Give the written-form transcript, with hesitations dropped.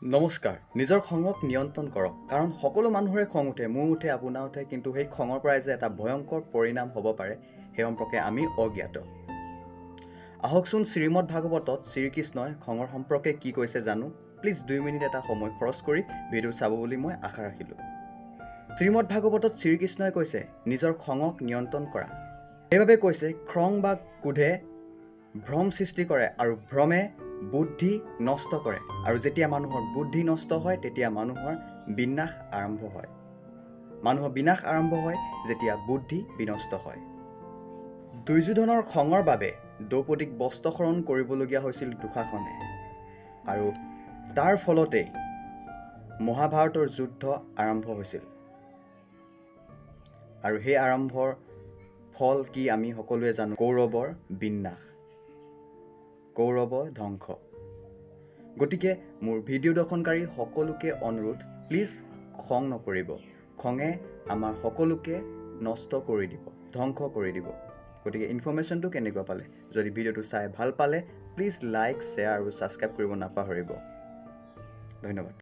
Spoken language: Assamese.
নমস্কাৰ। নিজৰ খঙক নিয়ন্ত্ৰণ কৰক, কাৰণ সকলো মানুহৰে খং উঠে, মোৰ উঠে, আপোনাৰ উঠে। কিন্তু সেই খঙৰ পৰাই যে এটা ভয়ংকৰ পৰিণাম হ'ব পাৰে, সেই সম্পৰ্কে আমি অজ্ঞাত। আহকচোন, শ্ৰীমদ ভাগৱতত শ্ৰীকৃষ্ণই খঙৰ সম্পৰ্কে কি কৈছে জানো। প্লিজ 2 মিনিট এটা সময় খৰচ কৰি ভিডিঅ' চাব বুলি মই আশা ৰাখিলোঁ। শ্ৰীমদ ভাগৱতত শ্ৰীকৃষ্ণই কৈছে, নিজৰ খঙক নিয়ন্ত্ৰণ কৰা। সেইবাবে কৈছে, খং বা ক্ৰোধে ভ্ৰম সৃষ্টি কৰে আৰু ভ্ৰমে বুদ্ধি নষ্ট কৰে আৰু যেতিয়া মানুহৰ বুদ্ধি নষ্ট হয়, তেতিয়া মানুহৰ বিনাশ আৰম্ভ হয়। মানুহৰ বিনাশ আৰম্ভ হয় যেতিয়া বুদ্ধি বিনষ্ট হয়। দুৰ্যোধনৰ খঙৰ বাবে দ্ৰৌপদীক বস্ত্ৰহৰণ কৰিবলগীয়া হৈছিল দুঃশাসনে আৰু তাৰ ফলতেই মহাভাৰতৰ যুদ্ধ আৰম্ভ হৈছিল। আৰু সেই আৰম্ভৰ ফল কি আমি সকলোৱে জানো, কৌৰৱৰ বিনাশ, কৌৰৱ ধ্বংস। গতিকে মোৰ ভিডিঅ' দৰ্শনকাৰী সকলোকে অনুৰোধ, প্লিজ খং নকৰিব। খঙে আমাৰ সকলোকে নষ্ট কৰি দিব, ধ্বংস কৰি দিব। গতিকে ইনফৰ্মেশ্যনটো কেনেকুৱা পালে? যদি ভিডিঅ'টো চাই ভাল পালে, প্লিজ লাইক, শ্বেয়াৰ আৰু ছাবস্ক্ৰাইব কৰিব নাপাহৰিব। ধন্যবাদ।